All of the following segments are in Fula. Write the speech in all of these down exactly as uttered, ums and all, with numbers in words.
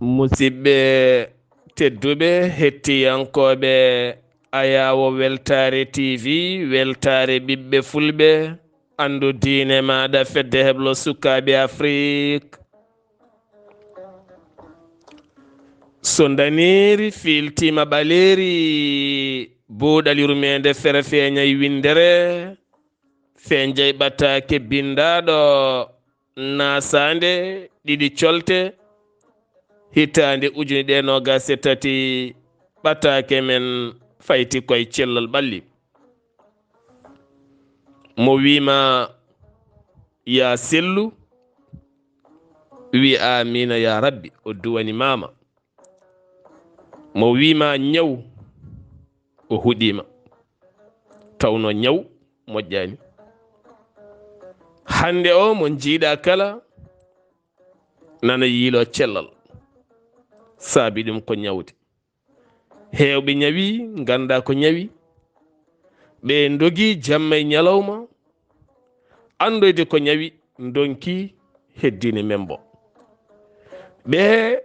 Musidɓe tedduɓe, hettiyankooɓe Ayaawo Weltaare T V, Weltaare ɓiɓɓe Fulɓe, anndu diine maaɗa, Fedde Heblo Sukaaɓe Afrik. So ndaneeri fiiltiima ɓaleeri, buuɗal yurmeende fere feeñay winndere, feeñjay ɓataake binndaaɗo, naasaande ɗiɗi colte, hitaande ujunere e noogaas e tati, ɓataake men fayti koye cellal ɓalli. Mo wiima, "Yaa sellu," wi, "Aamiina yaa Rabbi," o duwani maama. Mo wiima, "Ñaw," o huɗiima. Tawno ñaw moƴƴaani. Hannde o mo njiiɗa kala nana yiilo cellal. Saabi ɗum ko ñawde. Heewɓe ñawi, ngannda ko ñawi. Ɓe ndogi jamma e ñalawma, anndoyde ko ñawi, ndonki heddini membo. Ɓe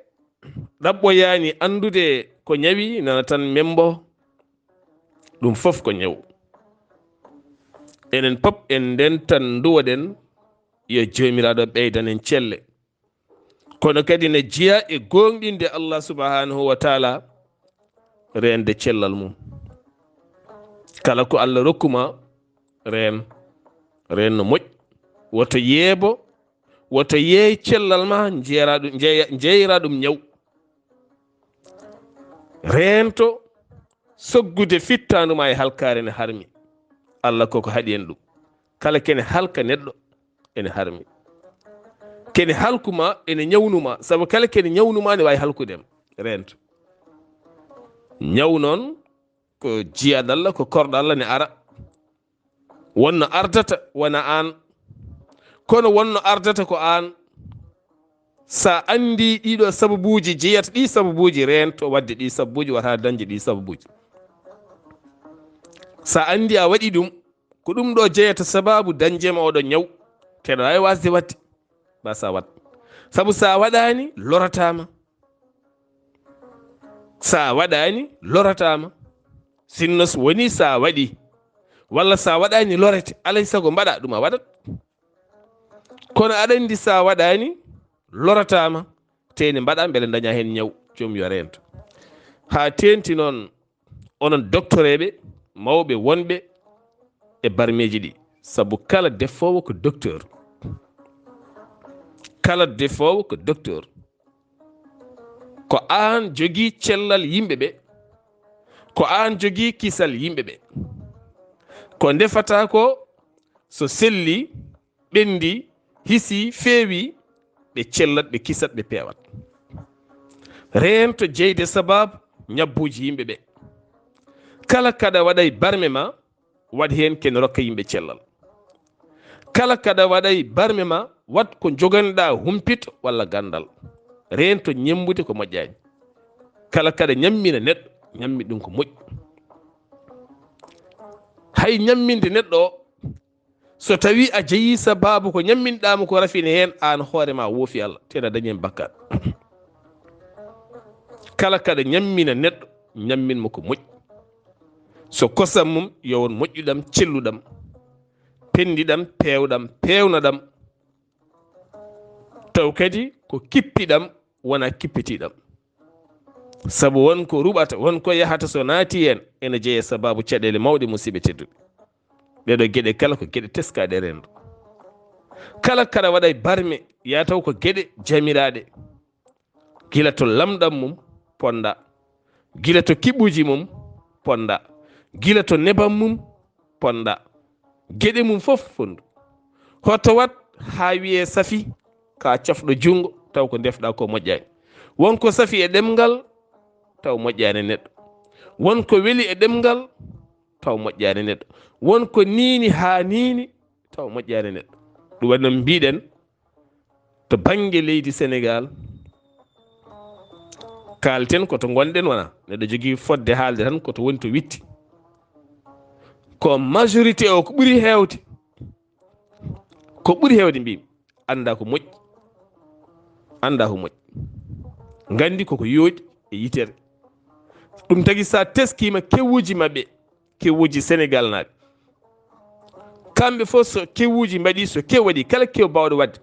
ɗaɓɓoyaani anndude ko ñawi, nana tan membo. Ɗum fof ko ñaw. Enen pop en ndentan, nduwoɗen, yo Joomiraaɗo ɓeydan en celle. Kono kadi ne jeyaa e gooŋɗinde Allah subhanahu wa taala, reende cellal mum. Kala ko Allah rokkuma, reen, reen no moƴƴi. Woto yeebo, woto yeey cellal ma, njeera ɗum, njeeya-, njeeyra ɗum ñaw. Reento soggude fittaandu ma e halkaare ne harmi. Allah koko haɗi en ɗum. Kala kene halka neɗɗo, ene harmi. Kene halkuma, ene ñawnuma. Sabu kala kene ñawnuma ne waawi halkude ma. Reento. Ñaw noon ko jiyaaɗo Allah, ko korɗo Allah ne ara. Wonno ardata wona aan. Kono wonno ardata ko aan. Sa anndi ɗiɗo sababuuji, jeyata ɗi sababuuji, reento waɗde ɗi sababuuji, wata dañde ɗi sababuuji. Sa anndi a waɗi ɗum, ko ɗum ɗo jeyata sababu dañde ma oɗo ñaw, teɗa waawi wasde waɗde, mbasa waɗ. Sabu sa waɗaani, lorataama. Sa waɗaani, lorataama. Sinno so woni sa waɗi, walla sa waɗaani, lorete, alay sago mbaɗa ɗum, a waɗat. Kono aɗa anndi sa waɗaani, lorataama, te ne mbaɗa mbele daña heen ñaw, joom yo reento. Haa teenti noon, onon doktoreeɓe, mawɓe wonɓe e barmeeji ɗi, sabu kala defoowo ko docteur. Kala defoowo ko docteur. Ko aan jogii cellal yimɓe ɓe. Ko aan jogii kisal yimɓe ɓe. Ko ndefata ko, so selli, ɓendi, hisi, feewi, ɓe cellat, ɓe kisat, ɓe peewat. Reento jeyde sababu ñabbuuji yimɓe ɓe. Kala kaɗa waɗay barme ma, waɗ heen ken rokka yimɓe cellal. Kala kaɗa waɗay barme ma, waɗ ko joganiɗa humpito walla ganndal. Reento ñembude ko moƴƴaani. Kala kaɗa ñammina neɗɗo, ñammi ɗum ko moƴƴi. Hay ñamminde neɗɗo o, so tawi a jeyi sababu ko ñamminɗa mo ko rafine heen, aan hoore ma woofi Allah, tena dañi heen bakkaat. Kala kaɗa ñammina neɗɗo, ñammin mo ko moƴƴi. So kosam mum, yo won moƴƴuɗam, celluɗam, penndiɗam, peewɗam, peewnaɗam. Taw kadi ko kippiɗam, wona kippitiiɗam. Sabu won ko ruɓata, won ko yahata so naati heen, ene jeya sababu caɗeele mawɗe, musidɓe tedduɓe. Ɗeɗo geɗe kala ko geɗe teskaaɗe renndo. Kala kaɗa waɗa e barme, yaa taw ko geɗe jamiraaɗe. Gila to lamɗam mum, ponda. Gila to kiɓuuji mum, ponda. Gila to nebam mum, ponda. Geɗe mum fof fondu. Hoto wat haa wiyee safi, ka cofɗo junngo, taw ko ndefɗa ko moƴƴaani. Won ko safi e ɗemngal, taw moƴƴaani neɗɗo. Won ko weli e ɗemngal, taw moƴƴaani neɗɗo. Won ko niini haa niini, taw moƴƴaani neɗɗo. Ɗum waɗi noon mbiɗen, to bannge leydi Senegaal, kaalten ko to ngonɗen, wona neɗɗo jogii fodde haalde tan ko to woni to witti. Ko majorité o ko ɓuri heewde, ko ɓuri heewde mbimi, annda ko moƴƴi, annda ko moƴƴi. Nganndi koko yooɗi e yitere. Ɗum tagi so a teskiima kewuuji maɓɓe, kewuuji Senegal naaɓe, kamɓe fof so kewuuji mbaɗi, so kew waɗi, kala kew baawɗo waɗde,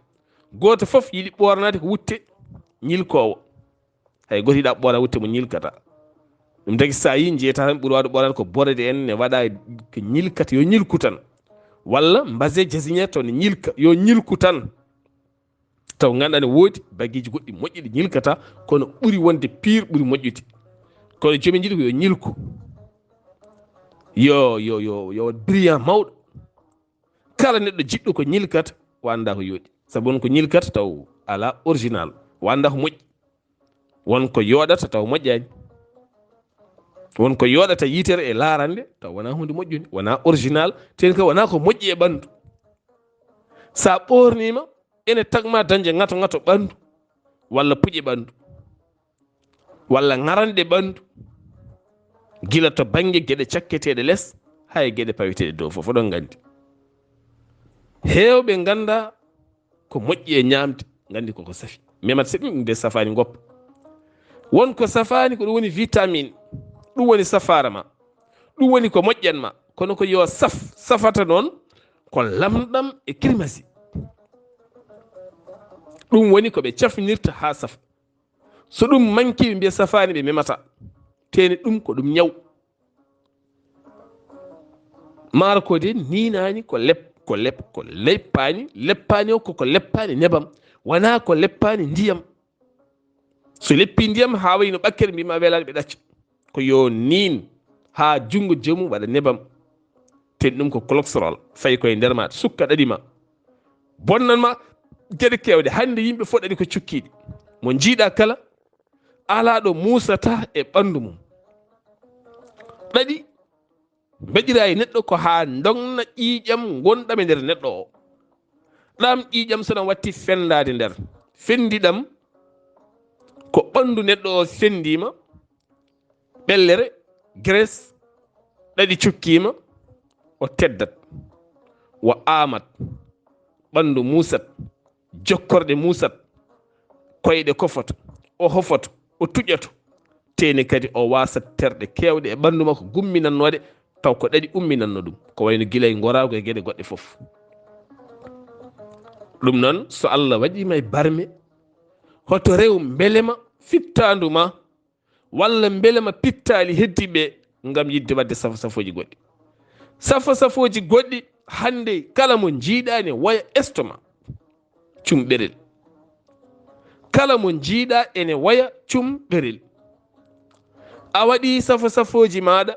gooto fof yiɗi ɓoornaade ko wutte ñilkoowo. Hay gooto yiɗaa ɓoora wutte mo ñilkata. Ɗum tagi so a yii njeeyta tan ɓuri waawde ɓooraade ko borode en ne waɗa ko ñilkata, yo ñilku tan. Walla mbase jasinier to ne ñilka, yo ñilku tan. Taw ngannduɗaa ne woodi bagiiji goɗɗi moƴƴi ɗi ñilkata, kono ɓuri wonde pire, ɓuri moƴƴude. Kono joomi jiɗi ko yo ñilku. Yo, yo, yo, yo waɗ brillant mawɗo. Kala neɗɗo jiɗɗo ko ñilkata, o anndaa ko yooɗi. Sabu on ko ñilkata taw alaa original. O anndaa ko moƴƴi. Won ko yooɗata taw moƴƴaani. Won ko yooɗata yitere e laarande taw wonaa huunde moƴƴunde, wonaa original, teni ko wonaa ko moƴƴi e ɓanndu. So a ɓoorniima, ene tagma dañde ŋato ŋato ɓanndu, walla puƴe ɓanndu, walla ŋaranɗe ɓanndu, gila to bannge geɗe cakketeeɗe les, haa e geɗe paweteeɗe dow fof, oɗon nganndi. Heewɓe nganndaa ko moƴƴi e ñaamde, nganndi koko safi. Memat seɗɗa, ɗum de safaani ngoppa. Won ko safaani, ko ɗum woni vitamine, ɗum woni safaara ma, ɗum woni ko moƴƴan ma. Kono ko yo saf, safata noon ko lamɗam e kirmasi. Ɗum woni ko ɓe cafnirta haa safa. So ɗum manki, ɓe mbiya safaani, ɓe memata. Teni ɗum ko ɗum ñaw. Maaro ko de niinaani ko lep, ko lep, ko leppaani, leppaani o koko leppaani nebam, wonaa ko leppaani ndiyam. So leppi ndiyam haa wayi no ɓakkere, mbima welaani ɓe ɗacca. Ko yo niin haa junngo joomum waɗa nebam. Ten ɗum ko cholestérol, fayi koye nder ma, sukka ɗaɗi ma. Bonnan ma geɗe keewɗe. Hannde yimɓe fof ɗaɗi ko cukkiiɗi. Mo njiiɗa kala, alaa ɗo muusata e ɓanndu mum. Ɗaɗi mbaɗira e neɗɗo ko haa ndogna ƴiiƴam ngonɗam e nder neɗɗo o. Ɗam ƴiiƴam so ɗam watti fenndaade nder, fenndi ɗam ko ɓanndu neɗɗo o fenndiima, ɓellere, graisse, ɗaɗi cukkiima, o teddat, o aamat, ɓanndu muusat, jokkorɗe muusat, koyɗe kofoto, o hofoto, o tuƴoto. Teeni kadi o waasat terɗe keewɗe e ɓanndu makko gumminannooɗe, taw ko ɗaɗi umminanno ɗum. Ko wayno gila e ngoraagu e geɗe goɗɗe fof. Ɗum noon, so Allah waɗiima e barme, hoto rew mbelema fittaandu ma, walla mbelema pittaali heddiiɓe ngam yiɗde waɗde safo-safooji goɗɗi. Safo-safooji goɗɗi hannde kala mo njiiɗa ne waya estomac, cumɓerel. Kala mo njiiɗa ene waya cumɓerel. A waɗi safo-safooji maaɗa,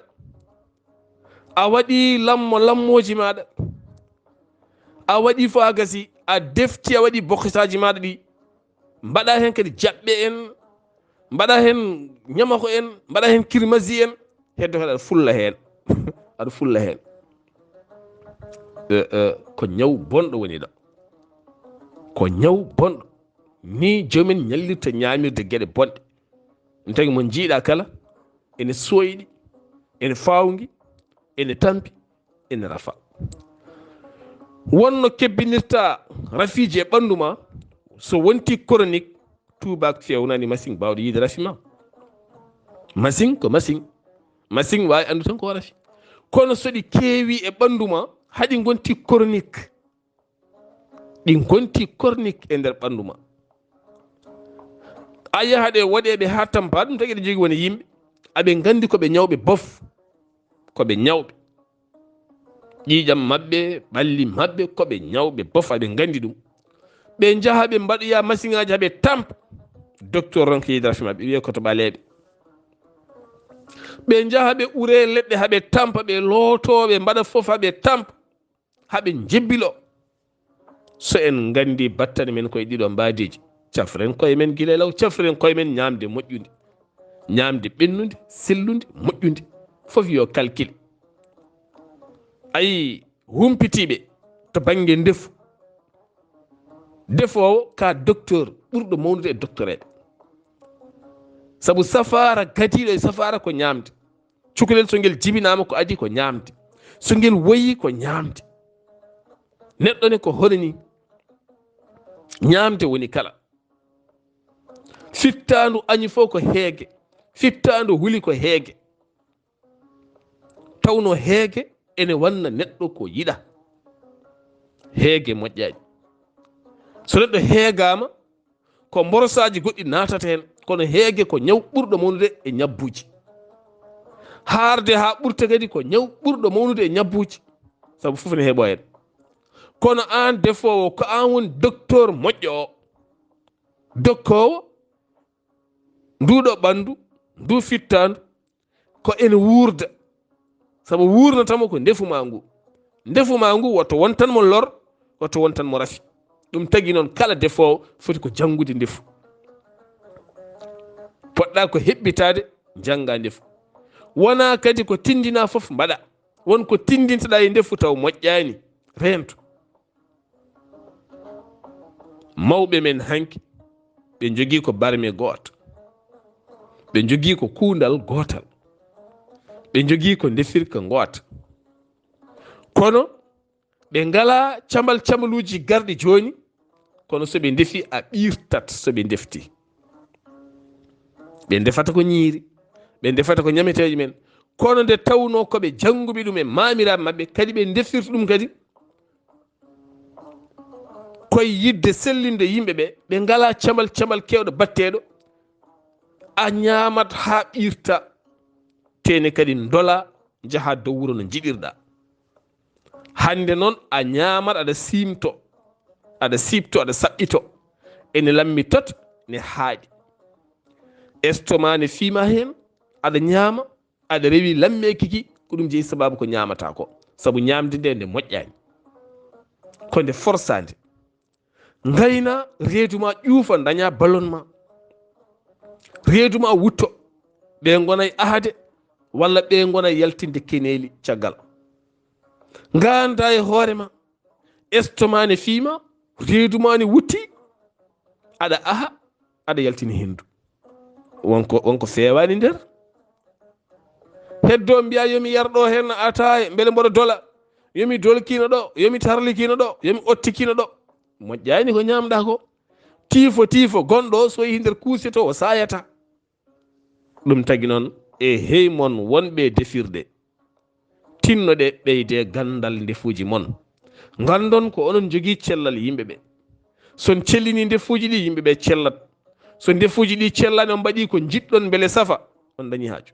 a waɗi lammo-lammooji maaɗa, a waɗi fof a gasi, a defti, a waɗi bokkitaaji maaɗa ɗi. Mbaɗa heen kadi jaɓɓe en, mbaɗa heen ñamako en, mbaɗa heen kirmasi en, heddo kadi aɗa fulla heen. Aɗa fulla heen. Eh, eh, ko ñaw bonɗo woni ɗo. Ko ñaw bonɗo. Ni joomen ñallirta ñaamirde geɗe bonɗe. Ɗum tagi mo njiiɗa kala, ene sooyɗi, ene fawngi, ene tampi, ene rafa. Wonno kebbinirta rafiiji e ɓanndu ma, so wonti chronique, tuubaak feewnani masiŋ baawɗo yiide rafi ma. Masiŋ ko masiŋ. Masiŋ waawi anndu tan ko rafi. Kono so ɗi keewi e ɓanndu ma, haɗi ngonti chronique. Ɗi ngonti chronique e nder ɓanndu ma. A yaha ɗe waɗe ɓe haa tampa, ɗum tagi ɗe jogi woni yimɓe. Aɓe nganndi ko ɓe ñawɓe bof. Ko ɓe ñawɓe. Ƴiiƴam maɓɓe, ɓalli maɓɓe, ko ɓe ñawɓe bof, aɓe nganndi ɗum. Ɓe njaha ɓe mbaɗoya masiŋaaji haa ɓe tampa. Docteur ronka yiide rafi maɓɓe, wiye ko to ɓaleeɓe. Ɓe njaha ɓe ure leɗɗe haa ɓe tampa, ɓe looto, ɓe mbaɗa fof haa ɓe tampa. Haa ɓe njebbilo. So en nganndi battane men koye ɗiɗo mbaadiiji, cafren koye men gila e law, cafren koye men ñaamde moƴƴunde, ñaamde ɓennunde, sellunde, moƴƴunde. Fof yo calcul. Ayi, humpitiiɓe to bannge ndefu. Defoowo ka docteur ɓurɗo mawnude e doctoreeɓe. Sabu safaara gadiiɗo e safaara ko ñaamde. Cukalel so ngel jibinaama ko adii ko ñaamde. So ngel woyii ko ñaamde. Neɗɗo ne ko hono ni. Ñaamde woni kala. Fittaandu añi fof ko heege. Fittaandu huli ko heege. Tawno heege ene wanna neɗɗo ko yiɗa. Heege moƴƴaani. So neɗɗo heegaama, ko mborosaaji goɗɗi naatata heen, kono heege ko ñaw ɓurɗo mawnude e ñabbuuji. Haarde haa ɓurta kadi ko ñaw ɓurɗo mawnude e ñabbuuji, sabu fof ne heɓo heen. Kono aan defoowo, ko aan woni docteur moƴƴo o. Dokkoowo nduɗo ɓanndu, ndu fittaandu, ko ene wuurda. Sabu wuurnatamo ko ndefu ma ngu. Ndefu ma ngu woto wontan mo lor, woto wontan mo rafi. Ɗum tagi noon kala defoowo foti ko janngude ndefu. Poɗɗa ko heɓɓitaade, njannga ndefu. Wona kadi ko tindina fof mbaɗa. Won ko tindintoɗa e ndefu taw moƴƴaani, reento. Mawɓe men hanki, ɓe njogii ko barme gooto. Ɓe njogii ko kuundal gootal. Ɓe njogii ko ndefirka ngoota. Kono ɓe ngalaa camal camaluuji garɗi jooni, kono so ɓe ndefi a ɓiirtat so ɓe ndefti. Ɓe ndefata ko ñiiri, ɓe ndefata ko ñameteeji men. Kono nde tawnoo ko ɓe jannguɓe ɗum e maamiraaɓe maɓɓe, kadi ɓe ndefirta ɗum kadi, koye yiɗde sellinde yimɓe ɓe, ɓe ngalaa camal camal keewɗo batteeɗo, a ñaamat haa ɓiirta, tene kadi ndola, njaha dow wuro no njiɗirɗa. Hannde noon a ñaamat, aɗa siimto, aɗa siipto, aɗa saɓɓito, ene lammi tot, ne haaɗi. Estomac ne fiima heen, aɗa ñaama, aɗa rewi lammee kiki, ko ɗum jeyi sababu ko ñaamata ko. Sabu ñaamde nde, nde moƴƴaani. Ko nde forsaade. Ngayna, reedu ma ƴuufa, daña ballon ma. Reedu ma wutto. Ɓe ngona e ahade, walla ɓe ngona e yaltinde keneeli caggal. Ngannda e hoore ma. Estomac ne fiima, reedu ma ne wutti, aɗa aha, aɗa yaltini henndu. Wonko, wonko feewaani nder. Heddo mbiya, "Yo mi yar ɗo heen ataaya, mbele mboɗo dola. Yo mi dolkino ɗo, yo mi tarlikino ɗo, yo mi ottikino ɗo." Moƴƴaani ko ñaamɗa ko. Tiifo, tiifo, gonɗo o so yehi nder kuuse to, o saayata. Ɗum tagi noon, e hey mon wonɓe defirde, tinnoɗe ɓeyde ganndal ndefuuji mon. Nganndon ko onon njogii cellal yimɓe ɓe. So on cellini ndefuuji ɗi, yimɓe ɓe cellat. So ndefuuji ɗi cellaani, on mbaɗi ko njiɗɗon mbele safa, on dañi haaju.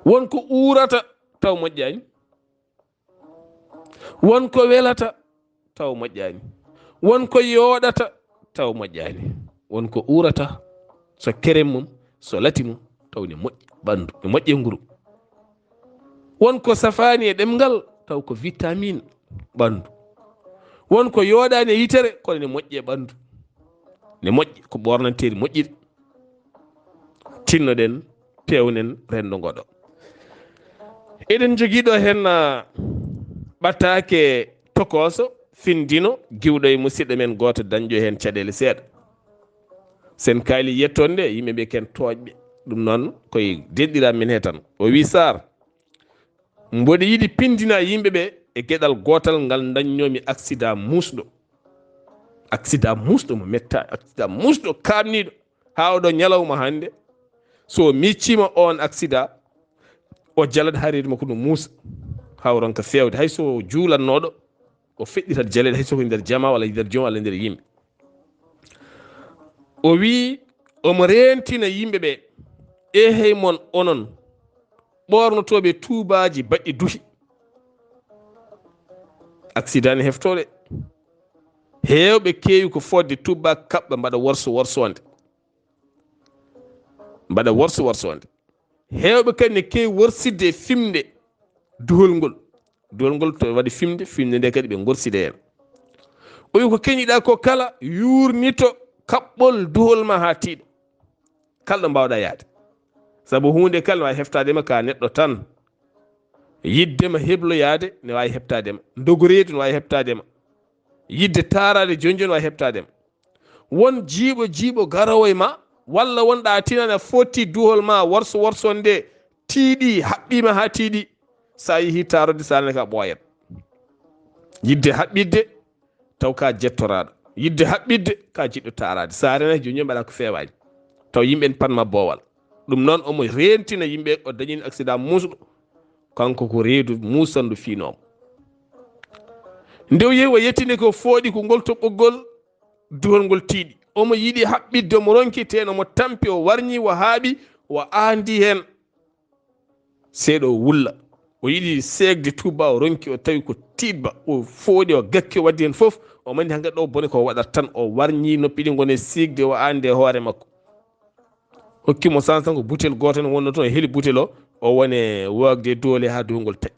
Won ko uurata taw moƴƴaani. Won ko welata taw moƴƴaani. Won ko yooɗata taw moƴƴaani. Won ko uurata so kerem mum, so lati mum, taw ne moƴƴi ɓanndu, ne moƴƴi e nguru. Won ko safaani e ɗemngal, taw ko vitamine ɓanndu. Won ko yooɗaani e yitere, kono ne moƴƴi e ɓanndu. Ne moƴƴi, ko ɓoornanteeri moƴƴiri. Tinnoɗen, peewnen renndo ngoɗo. Eɗen njogii ɗo heen, ah, ɓataake tokooso, findino, giwɗo e musidɗo men gooto, dañjo heen caɗeele seeɗa. Sen kaali yettonde, yimɓe ɓe ken tooƴɓe. Ɗum noon, koye denɗiraaɓe men he tan. O wii, "Saar, mboɗo yiɗi pindina yimɓe ɓe e geɗal gootal ngal dañnoomi accident muusɗo." Accident muusɗo mo metta, accident muusɗo kaamniiɗo. Haa oɗo ñalawma hannde, so micciima on accident, o jalat haa reedu makko no muusa, haa o ronka feewde. Hay so juulannooɗo, o feɗɗitat jaleeɗe, hay so ko nder jama walla nder jom walla nder yimɓe. O wii, omo reentina yimɓe ɓe, "E hey mon onon, ɓoornotooɓe tuubaaji baɗɗi duhi." Accident ne heftoo de. Heewɓe keewi ko fodde tubaak kaɓɓa mbaɗa worso worsoonde. Mbaɗa worso worsoonde. Heewɓe kadi ne keewi worsidde e fimde duhol ngol. Duhol ngol to waɗi fimde, fimde nde kadi ɓe ngorside heen. O wi ko keñiɗa ko kala yuurnito kaɓɓol duhol ma haa tiiɗa. Kala ɗo mbaawɗa yaade. Sabu huunde kala ne waawi heftaade ma ka neɗɗo tan. Yiɗde ma hebloyaade ne waawi heftaade ma. Ndogoreedu ne waawi heftaade ma. Yiɗde taaraade jooni jooni ne waawi heftaade ma. Won jiiɓo jiiɓo garoowo e ma, walla wonɗa tinana foti duhol ma worso worso nde tiiɗi, haɓɓiima haa tiiɗi. Sa yehi taarode sa nani ka ɓooyat. Yiɗde haɓɓitde taw ka jettoraaɗo. Yidde haɓɓitde ka jiɗɗo taaraade. So a renaki jooni jooni mbaɗa ko feewaani. Taw yimɓe en panma boowal. Ɗum noon omo reentina yimɓe, o dañini accident muusɗo. Kanko ko reedu muusandu fiinooma. Nde o yehi o yettini ko fooɗi ko ngol to ɓoggol duhol ngol tiiɗi. Omo yiɗi haɓɓitde, omo ronki, teno omo tampi, o warñi, o haaɓi, o aandi heen. Seeɗa o wulla. O yiɗi seegde tuuba, o ronki, o tawi ko tiiɗba. O fooɗi, o gakki, o waddi heen fof. O mandi hankadi ɗo bone ko o waɗata tan. O warñi noppi ɗi ngoni e siigde, o aandi e hoore makko. Hokki mo sans tan ko butel gooto tan wonno toon, o heli butel o, o wone woogde doole haa duhol ngol taƴi.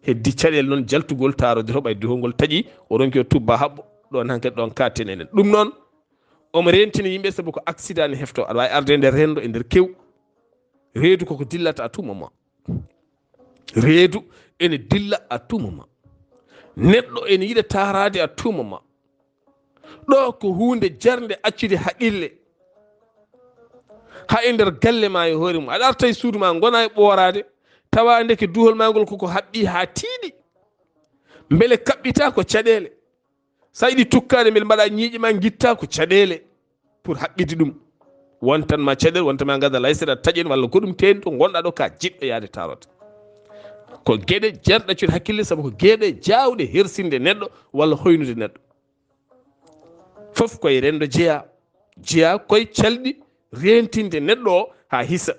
Heddi caɗeele noon jaltugol taarode to ɓay duhol ngol taƴi, o ronki o tubba haɓɓo, ɗoon hankadi ɗoon kaatten enen. Ɗum noon, omo reentina yimɓe sabu ko accident ne hefto, aɗa waawi arde e nder renndo, e nder kew. Reedu koko dillata à tout moment. Reedu ene dilla à tout moment. Neɗɗo ene yiɗa taaraade à tout moment. Ɗo ko huunde jarnde accude haqqille. Haa e nder galle ma e hoore mum. Aɗa arta e suudu ma, ngona e ɓooraade, tawa ndeke duhol ma ngol koko haɓɓi haa tiiɗi. Mbele kaɓɓita ko caɗeele. So a yiɗi tukkaade, mbele mbaɗa ñiiƴe ma ngitta ko caɗeele pour haɓɓide ɗum. Wontan ma caɗeele, wontan ma ngada laysere a taƴen walla goɗɗum teeni to ngonɗa ɗo ka jiɗɗo yaade tarote. Ko geɗe jarɗe accude hakkille sabu ko geɗe jaawɗe hersinde neɗɗo walla hoynude neɗɗo. Fof koye renndo jeyaa, jeyaa koye calɗi reentinde neɗɗo o haa hisa.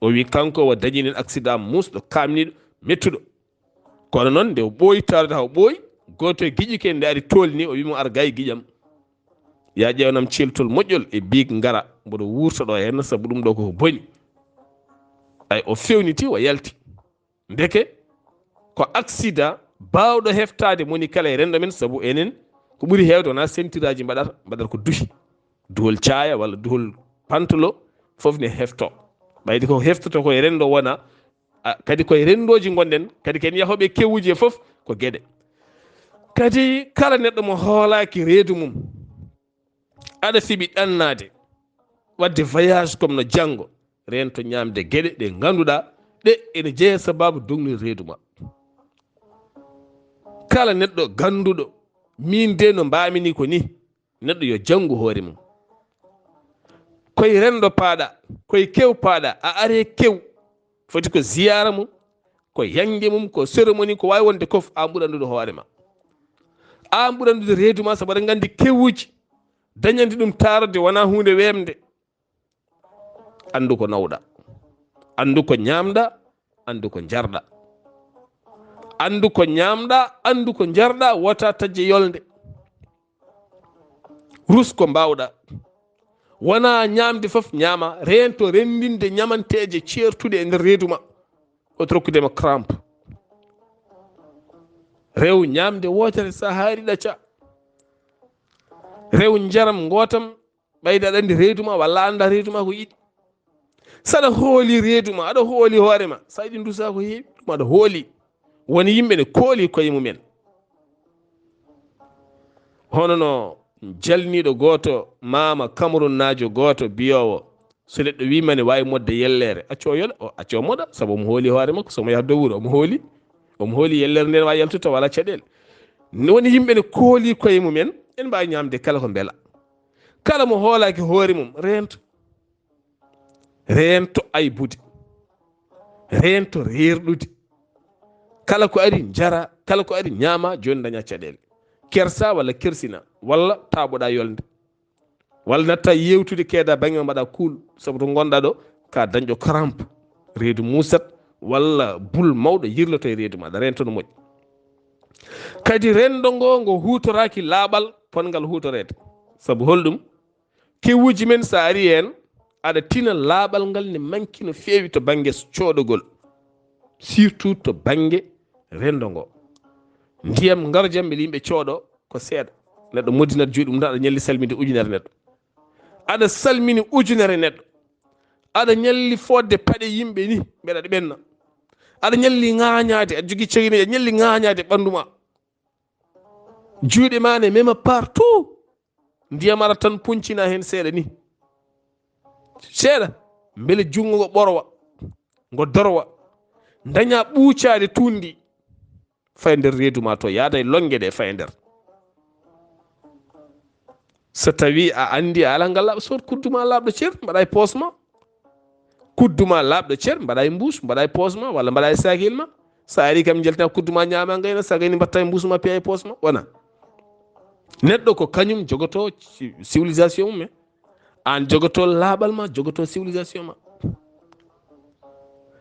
O wi kanko o dañi nen accident muusɗo, kaamniiɗo, mettuɗo. Kono noon nde o ɓooyi tawde haa o ɓooyi, gooto e giƴi ke nde ari toolni, o wi mo ar gay giƴam. Ya ƴeewnam ceeltol moƴƴol e biig ngara, mboɗo wuurta ɗo henna sabu ɗum ɗo koko boni. Ay o fewniti o yalti. Ndeke ko accident baawɗo heftaade moni kala e renndo men, sabu enen ko ɓuri heewde wona sentiraaji mbaɗata, mbaɗata ko duhi. Duhol caaya walla duhol pantolo, fof ne hefto. Ɓayde ko heftoto ko e renndo wona, a, kadi koye renndooji ngonɗen, kadi ken yahooɓe kewuuji e fof ko geɗe. Kadi kala neɗɗo mo hoolaaki reedu mum, aɗa fiɓi ɗannaade, waɗde voyage comme no janngo, reento ñaamde geɗe ɗe ngannduɗaa ɗe ene jeya sababu dognude reedu ma. Kala neɗɗo gannduɗo, min de no mbaami ni ko ni, neɗɗo yo janngu hoore mum. Koye renndo paaɗa, koye kew paaɗa, a are kew, foti ko ziyaara mum, ko yannge mum, ko cérémonie, ko waawi wonde kof, aan ɓuri anndude hoore ma. Aan ɓuri anndude reedu ma, sabu aɗa nganndi kewuuji, dañande ɗum taarde wonaa huunde weemde. Anndu ko nawɗa, anndu ko ñaamɗa, anndu ko njarɗa. Anndu ko ñaamɗa, anndu ko njarɗa, wota tajje yolnde. Rus ko mbaawɗa. Wona ñaamde fof ñaama, reento renndinde ñamanteeje ceertuɗe e nder reedu ma. Oto rokkude ma crampe. Rew ñaamde wootere, so a haari ɗacca. Rew njaram ngootam, ɓayde aɗa anndi reedu ma walla a annda reedu ma ko yiɗi. So aɗa hooli reedu ma, aɗa hooli hoore ma, so a yiɗi ndusa ko heewi, ɗum aɗa hooli. Won yimɓe ne kooli koye mumen. Hono no jalniiɗo gooto, maama Kamerunnaajo gooto biyoowo, so neɗɗo wii ma ne waawi moɗde yelleere, accu o yoɗa, o accu o moɗa, sabu omo hooli hoore makko, so omo yaha dow wuro, omo hooli, omo hooli yelleere nden waawi yaltude taw alaa caɗeele. Ne woni yimɓe ne kooli koye mumen, en mbaawi ñaamde kala ko mbela. Kala mo hoolaaki hoore mum, reento. Reento aybude. Reento reerɗude. Kala ko ari njara, kala ko ari ñaama, jooni daña caɗeele. Kersa walla kersina, walla taaɓoɗa yolnde. Walla natta yewtude keeda baŋnge ma mbaɗa kuul, sabu to ngonɗa ɗo, ka dañɗo crampe. Reedu muusat, walla bul mawɗo yirloto e reedu ma, aɗa reento no moƴƴi. Kadi renndo ngo, ngo huutoraaki laaɓal potngal huutoreede. Sabu holɗum? Kewuuji men, so a ari heen, aɗa tina laaɓal ngal ne manki no feewi to bannge cooɗogol, surtout to bannge renndo ngo. Ndiyam ngarjam mbele yimɓe cooɗo ko seeɗa. Neɗɗo moddinat juuɗe mum tan, aɗa ñalli salminde ujunere neɗɗo. Aɗa salmini ujunere neɗɗo. Aɗa ñalli fodde paɗe yimɓe ni, mbeɗa ɗe ɓenna. Aɗa ñalli ŋaañaade, aɗa jogii cagini, aɗa ñalli ŋaañaade ɓanndu ma. Juuɗe ma ne mema partout. Ndiyam ara tan puncina heen seeɗa ni. Seeɗa, mbele junngo ngo ɓorwa, ngo dorwa. Daña ɓuucaade tuundi. Faya nder reedu ma to, yaada e lonnge ɗe, faya nder. So tawi a andi a ala ngal laaɓa, sot kuddu ma laaɓɗo cer, mbaɗa e poos ma. Kuddu ma laaɓɗo cer, mbaɗa e mbuus, mbaɗa e poos ma, walla mbaɗa e saakil ma. Sa ari kam, jeltina kuddu ma, ñaama, ngayna, sa gayni, mbatta e mbuus ma, piya e poos ma. Wona. Neɗɗo ko kañum jogoto ci-, civilisation mum, eh. An jogoto laaɓal ma, jogoto civilisation ma.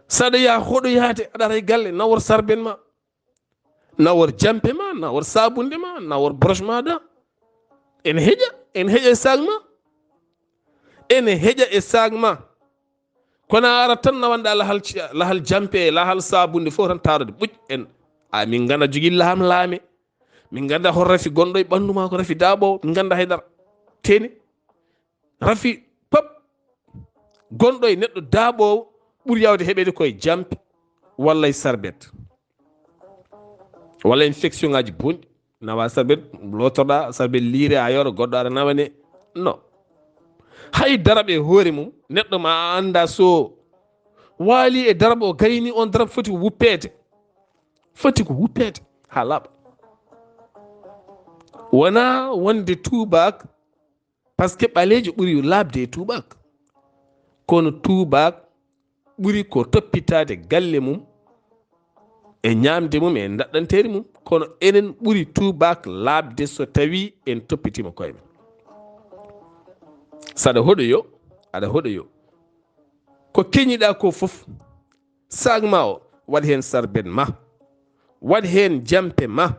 Saɗa yaha hoɗoyaade, aɗa ara e galle, nawor sarben ma. Nawor jampe ma, nawor sabunde ma, nawor broche ma da. Ene heƴa, ene heƴa e saag ma. Ene heƴa e saag ma. Kono a ara tan nawanɗa lahal ci-, lahal jampe, lahal sabunde fof tan taarode ɓuƴ en. A min ngannda jogii laham laame. Min ngannda hol rafi gonɗo e ɓanndu ma ko rafi daaɓoowo. Min ngannda haydara. Teni. Rafi pop gonɗo e neɗɗo daaɓoowo ɓuri yawde heɓeede koye jampe walla e sarbet. Walla infection ngaji bonɗi. Nawa sarbet, lootoɗa sarbet liire a yoro goɗɗo ara nawane. No. Hay darab e hoore mum, neɗɗo ma a annda so waali e darab o gayni on darab foti ko wuppeede. Foti ko wuppeede. Haa laaɓa. Wona wonde tuubaak, parce que ɓaleejo ɓuri laaɓde e tuubaak. Kono tuubaak ɓuri ko toppitaade galle mum e ñaamde mum e ndaɗɗanteeri mum. Kono enen ɓuri tuubaak laaɓde so tawi en toppitiima koye men. Saɗa hoɗoyo, aɗa hoɗoyo. Ko keñiɗa ko fof, saag ma o, waɗ heen sarbet ma, waɗ heen jampe ma,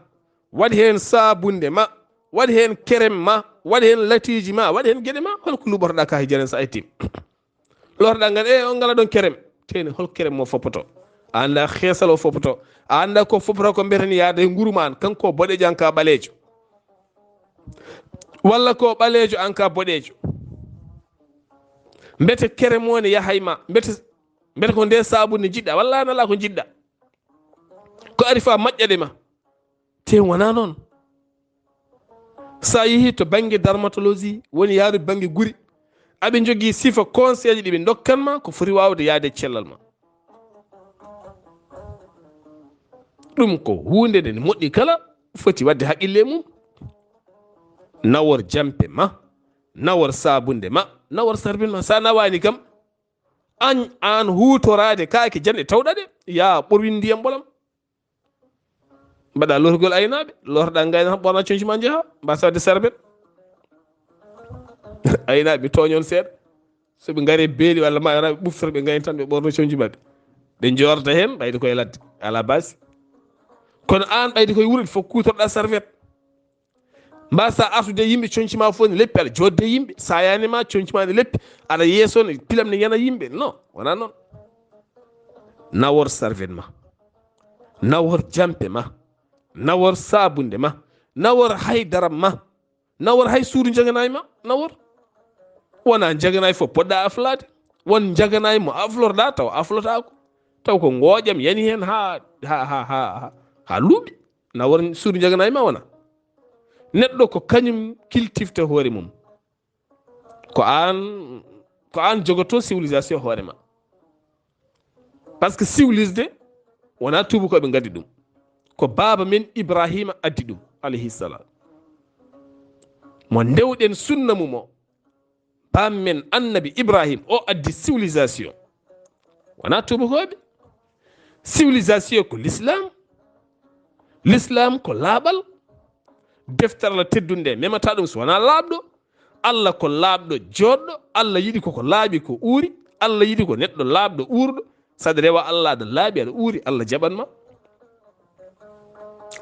waɗ heen sabunde ma, waɗ heen kerem ma, waɗ heen latiiji ma, waɗ heen geɗe ma. Holko luɓotoɗa ka hijjaren sa ettim? Lorɗa ngal, e, on ngala ɗon kerem. Teni, hol kerem mo foppoto? A annda xeesal o foppoto. A annda ko foppoto ko mbeten yaade e nguru ma an. Kanko boɗeejo, an ka ɓaleejo. Walla ko ɓaleejo, an ka boɗeejo. Mbete kerem woni yahay ma. Mbete, mbete ko nde sabunde jiɗɗa. Walla an ala ko jiɗɗa. Ko ari fa maƴƴaɗe ma. Te wona noon. Sa yehi to bannge dermatologie, woni yaaru bannge guri, aɓe njogii sifa conseil ji ɗi ɓe ndokkan ma, ko foti waawde yaade e cellal ma. Ɗum ko huunde nde moƴƴi kala, foti waɗde haqqille mum. Nawor jampe ma, nawor sabunde ma, nawor sarbin ma. Sa nawaani kam, an, an huutoraade kaake jannde tawɗa ɗe, ya ɓorwin ndiyam ɓolam. Mbaɗa lorgol aynaaɓe, lorɗa ngayna tan ɓorna conci ma njaha, mbasa wadde sarbet. Aynaaɓe, mi tooñon seeɗa. So ɓe ngari beeli walla ma, wona ɓe ɓuftoro ɓe ngayna tan ɓe ɓorno conci maɓɓe. Ɓe njoorda heen, ɓayde koye ladde, ala basi. Kono aan ɓayde koye wuro fof kuutorɗa sarbet. Mbasa artude e yimɓe, conci ma fof ne leppi, aɗa joodde e yimɓe. Sa yani ma, conci ma ne leppi, aɗa yeeso ne pilam ne yana yimɓe. Non, wona noon. Nawor sarbet ma. Nawor jampe ma. Nawor sabunde ma. Nawor hay daram ma. Nawor hay suudu njaganaay ma. Nawor. Wona njaganaay fof poɗɗa aflaade. Won njaganaay mo aflorɗa taw aflotaako. Taw ko ngooƴam yani heen haa, haa, haa, haa, haa luuɓi. Nawor suudu njaganaay ma wona. Neɗɗo ko kañum kiltifta hoore mum. Ko aan, ko aan jogoto civilisation hoore ma. Parce que civilisde wona tuubakooɓe ngaddi ɗum. Ko baaba men Ibrahima addi ɗum, alayhi salam. Mo ndewɗen sunna mum o. Baam men Annabi Ibrahim, o addi civilisation. Wona tuubakooɓe. Civilisation ko l'islam. L'islam ko laaɓal. Deftere Allah teddunde nde memata ɗum so wona laaɓɗo. Allah ko laaɓɗo jooɗɗo. Allah yiɗi ko ko laaɓi ko uuri. Allah yiɗi ko neɗɗo laaɓɗo uurɗo. Saɗa rewa Allah aɗa laaɓi aɗa uuri, Allah jaɓan ma.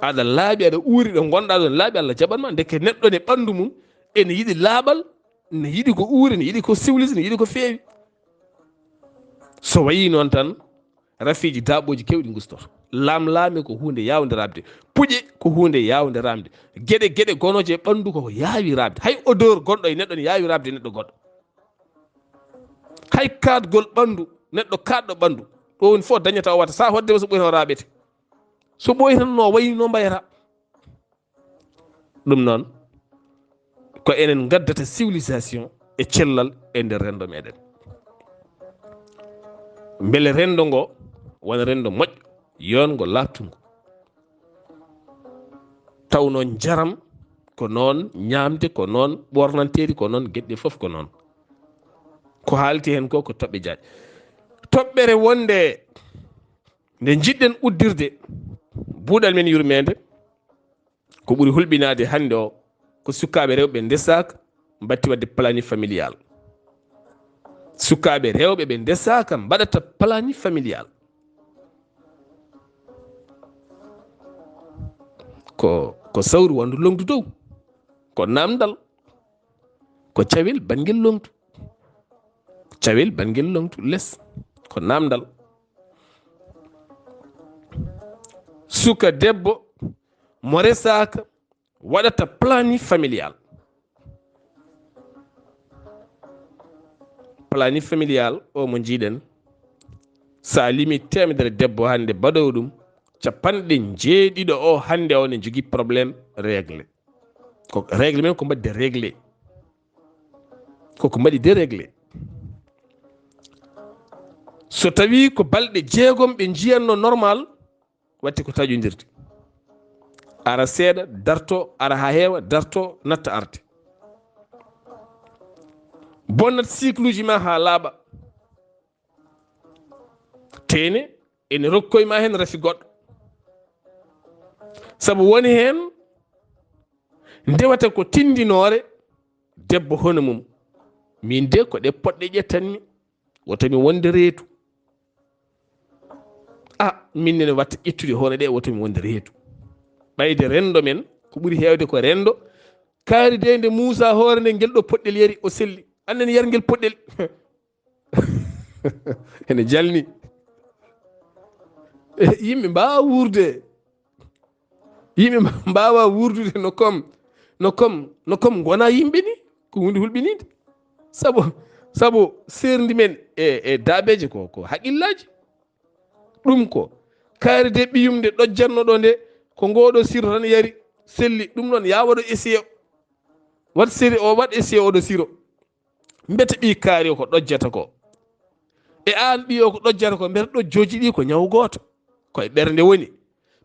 Aɗa laaɓi aɗa uuri, ɗo ngonɗa ɗon laaɓi, Allah jaɓan ma. Ndeke neɗɗo ne ɓanndu mum ene yiɗi laaɓal, ne yiɗi ko uuri, ne yiɗi ko civilisé, ne yiɗi ko feewi. So wayi noon tan, rafiiji daaɓooji keewɗi ngustoto. Laamlaame ko huunde yaawnde raɓde. Puƴe ko huunde yaawnde raɓde. Geɗe, geɗe gonooje e ɓanndu ko yaawi raɓde. Hay odeur gonɗo e neɗɗo ne yaawi raɓde neɗɗo goɗɗo. Hay kaatgol ɓanndu, neɗɗo kaatɗo ɓanndu, ɗo woni fof dañata o wata. Sa hoddema so ɓoyno raɓete. So ɓoyno no wayi no mbayata. Ɗum noon, ko enen ngaddata civilisation e cellal e nder renndo meɗen. Mbele renndo ngo wona renndo moƴƴo, yoon ngo laaɓtungo. Taw noon njaram ko noon, ñaamde ko noon, ɓoornanteeri ko noon, geɗe fof ko noon. Ko haalti heen ko, ko toɓɓe jaaƴe. Toɓɓere wonde nde njiɗɗen uddirde buuɗal men yurmeende, ko ɓuri hulɓinaade hannde o, ko sukaaɓe rewɓe ndesaaka, mbatti waɗde planning familial. Sukaaɓe rewɓe ɓe ndesaaka mbaɗata planning familial. Ko, ko sawru wanndu longdu dow. Ko naamndal. Ko cawel banngel longdu. Cawel banngel longdu les. Ko naamndal. Suka debbo mo resaaka waɗata planning familial. Planning familial o mo njiiɗen, so a limi teemedere debbo hannde baɗoowo ɗum, capanɗe njeeɗiɗo o hannde o ne jogii problème règle. Ko règle men ko mbaɗi déréglé. Koko mbaɗi déréglé. So tawi ko balɗe jeegom ɓe njiyanno normal, watti ko taƴondirde. Ara seeɗa, darto, ara haa heewa, darto, natta arde. Bonnat cycle uji ma haa laaɓa. Teene, ene rokkoy ma heen rafi goɗɗo. Sabu woni heen ndewata ko tindinoore debbo hono mum. Min de ko ɗe poɗɗe ƴettanmi. Woto mi wonde reedu. Ah, min nene watta ƴettude hono ɗe, woto mi wonde reedu. Ɓayde renndo men, ko ɓuri heewde ko renndo. Kaari de nde Muusa hoore nde ngel ɗo poɗɗel yari, o selli. Annen yar ngel poɗɗel. Ene jalni. Eh, yimɓe mbaawa wuurde. Yimɓe mba-, mbaawa wuurdude no kom, no kom, no kom ngona yimɓe ni. Ko huunde hulɓiniinde. Sabu, sabu seerndi men e, e daabeeje ko, ko haqillaji. Ɗum ko kaari de ɓiyum nde ɗojjanno ɗo nde, ko ngoɗo siro tan yari, selli. Ɗum noon, yaa waɗo essayé. Waɗ seri o, waɗ essayé oɗo siro. Mbete ɓii kaari o ko ɗojjata ko? E aan ɓii o ko ɗojjata ko? Mbete ɗojjooji ɗi ko ñaw gooto? Ko e ɓernde woni.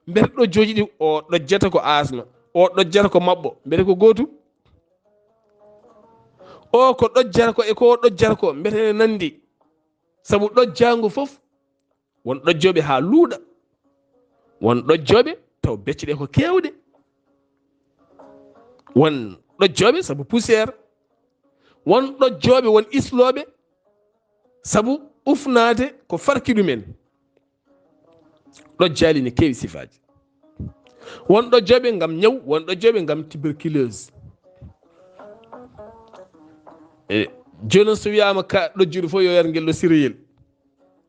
Mbete ɗojjooji ɗi o ɗojjata ko asma, o ɗojjata ko maɓɓo? Mbete ko gootum? O ko ɗojjata ko e ko o ɗojjata ko, mbete ne nanndi? Sabu ɗojjaangu fof, won ɗojjooɓe haa luuɗa. Won ɗojjooɓe taw becce ɗe ko keewɗe. Won ɗojjooɓe sabu poussière. Won ɗojjooɓe, won islooɓe sabu ufnaade ko farki ɗumen. Ɗojjaali ne keewi sifaaji. Won ɗojjooɓe ngam ñaw, won ɗojjooɓe ngam tuberculose. E, jooni noon so wiyaama ka ɗojjuɗo fof yo yar ngel ɗo sireyel.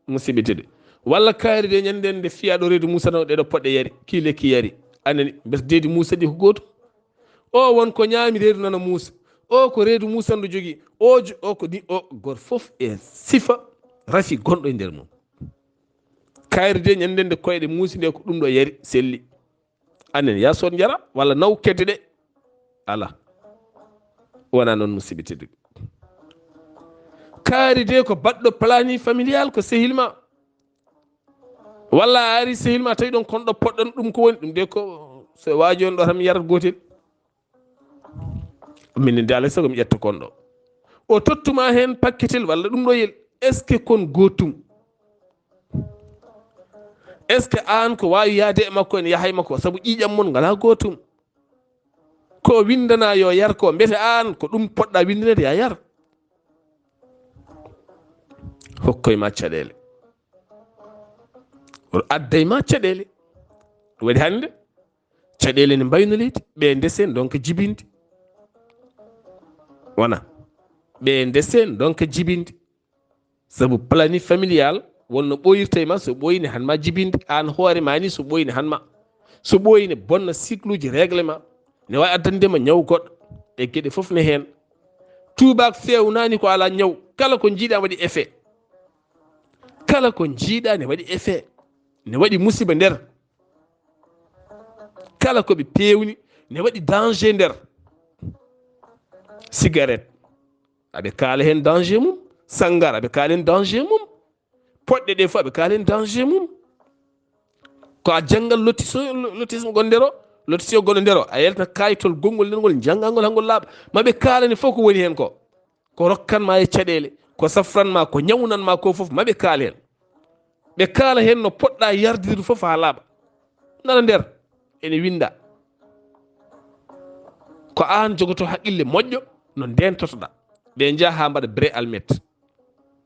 Musidɓe tedduɓe. Walla kaari de ñande nde fiyaɗo reedu Muusa no ɗeɗo poɗɗe yari, kii lekki yari. Anani, mbete deedi Muusa ɗi ko gootum? O won ko ñaami reedu nana Muusa. O ko reedu Muusa ndu jogii. O jo-, o ko ni, o gooto fof e sifa rafi gonɗo e nder mum. Kaari de ñande nde koyɗe Muusa nde ko ɗum ɗo yari, selli. Anen, yaa sood njara, walla naw kedde ɗe. Alaa. Wonaa noon, musidɓe tedduɓe. Kaari de ko baɗɗo planning familial, ko sehil ma. Walla a ari sehil ma, tawi ɗon kon ɗo poɗɗon ɗum ko woni. Ɗum de ko so waaji on ɗo tan mi yarat gootel. Min de alaa e sago mi ƴetta kon ɗo. O tottuma heen pakketel walla ɗum ɗo yel. Est-ce que kon gootum? Est-ce que aan ko waawi yahde e makko ene yaha e makko? Sabu ƴiiƴam mon ngalaa gootum. Ko winndana yo yar ko, mbete aan ko ɗum poɗɗa winndineede, ya yar. Hokkoy ma caɗeele. O adday ma caɗeele. Waɗi hannde, caɗeele ne mbayno leydi, ɓe ndese ndonka jibinde. Wona. Ɓe ndese ndonka jibinde. Sabu planning familial, wonno ɓooyirta e ma, so ɓooyi ne han ma jibinde, aan hoore ma ni so ɓooyi ne han ma. So ɓooyi ne bonna cycle uji règlement, ne waawi addande ma ñaw goɗɗo, e geɗe fof ne heen. Tuubaak feewnaani ko alaa ñaw, kala ko njiiɗa waɗi effet. Kala ko njiiɗa ne waɗi effet, ne waɗi musiba nder. Kala ko ɓe peewni ne waɗi danger nder. Cigarette, aɓe kaala heen danger mum. Sangara, aɓe kaala heen danger mum. Poɗɗe ɗe fof, aɓe kaala heen danger mum. Ko a janngal lotiso-, lotisme gonndero, Lotissio gonɗo nder o, a yaltina kayitol gonngol nder ngol, njanngangol hangol laaɓa. Ma ɓe kaalane fof ko woni heen ko. Ko rokkan ma e caɗeele, ko safran ma, ko ñawnan ma ko fof, ma ɓe kaal heen. Ɓe kaala heen no poɗɗa yardirde fof haa laaɓa. Nana nder, ene winnda. Ko aan jogoto haqqille moƴƴo no ndeentotoɗa. Ɓe njaha haa mbaɗa bere almet.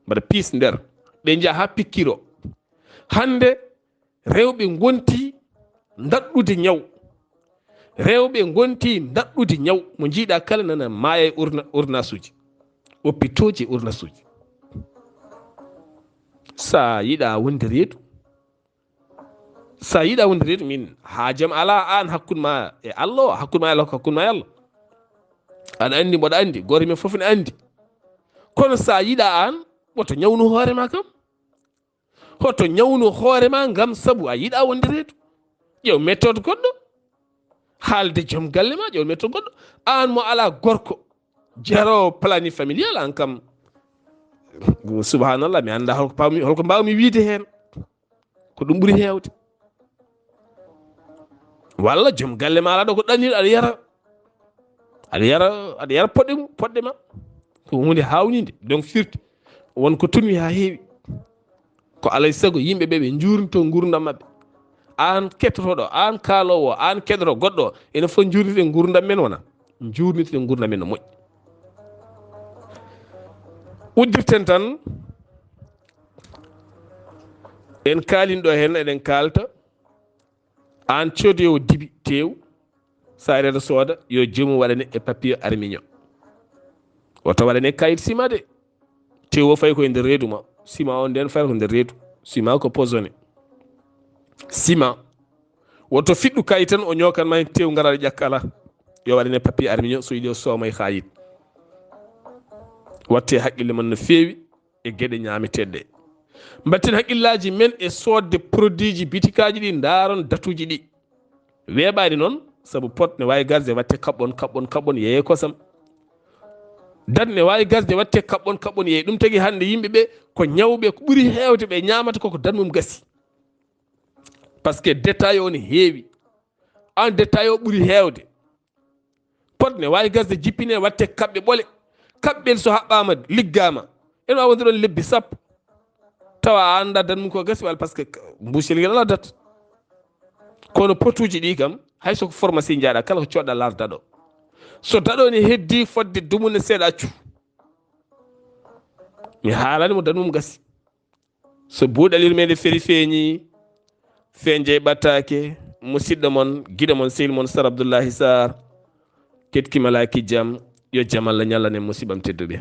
Mbaɗa piis nder. Ɓe njaha haa pikkiro. Hannde rewɓe ngonti ndaɗɗude ñaw. Rewɓe ngonti ndaɗɗude ñaw. Mo njiiɗa kala nana maaya e urna-, urnasuuji. Oppitooji e urnasuuji. Sa yiɗa wonde reedu. Sa yiɗa wonde reedu, min haajam ala aan hakkunde ma e Allah o, hakkunde ma e Allah ko hakkunde ma e Allah. Aɗa anndi, mboɗa anndi, gooto men fof ne anndi. Kono sa yiɗa aan, woto ñawnu hoore ma kam. Hoto ñawnu hoore ma ngam sabu a yiɗa wonde reedu. Ƴeew méthode goɗɗo. Haalde joom galle ma, ƴeew méthode goɗɗo. Aan mo ala gorko, jaroowo planning familial, aan kam, subhanallah, mi annda holko pawmi, holko mbawmi wiide heen. Ko ɗum ɓuri heewde. Walla joom galle ma ala ɗo ko ɗannir, aɗa yara, aɗa yara, aɗa yara poɗɗe mum, poɗɗe ma. Ko huunde haawninde, donc firti. Won ko tunwi haa heewi. Ko alay sago yimɓe ɓe, ɓe njuurnito nguurndam maɓɓe. Aan kettotoɗo, aan kaaloowo, aan keɗoto goɗɗo, ene fof njuurnitoɗen nguurndam men wona? Njuurnitoɗen nguurndam men no moƴƴi. Uddirten tan, en kaalin ɗo heen, eɗen kaalta. Aan codoyo dibi tew, sa reeɗo sooda, yo joomum waɗane e papier armignon. Woto waɗane kayit sima de. Tew o fayi ko e nder reedu ma. Sima on nden fayi ko nder reedu. Sima ko posone. Sima. Woto fiɗɗu kayit tan o ñookan ma heen tew ngara ƴakka ala. Yo waɗane papier armignon so yiɗi o sooma e kayit. Watte haqqille mon no feewi e geɗe ñaameteeɗe ɗe. Mbatten haqqillaaji men e soodde produitji bitikaaji ɗi, ndaaron datuuji ɗi. Weeɓaani noon, sabu pot ne waawi gasde watte kaɓɓon, kaɓɓon, kaɓɓon, yeeye kosam. Dat ne waawi gasde watte kaɓɓon, kaɓɓon, yeeye. Ɗum tagi hannde yimɓe ɓe ko ñawɓe, ko ɓuri heewde ɓe ñaamata koko dat mum gasi. Parce que détail o ne heewi. Aan détail o ɓuri heewde. Pot ne waawi gasde jippine watte kaɓɓe ɓole. Kaɓɓel so haɓɓaama, liggaama, ene waawi wonde ɗoon lebbi sappo. Tawa a anndaa dat mum ko gasi walla, parce que mbuusel ngel alaa dat. Kono potuuji ɗi kam, hay so ko pharmacie njaaɗa, kala ko coodɗa laar daɗo. So daɗo ne heddii fodde dumune seeɗa accu. Mi haalani mo dat mum gasi. So buuɗal yurmeende feri feeñi, fenje ɓattaake, musidɗo mon, giɗo mon, sehil mon, Sar Abdullahi Sarr, ketkima laaki jam, yo jam Allah ñallanen musiɓam tedduɓe.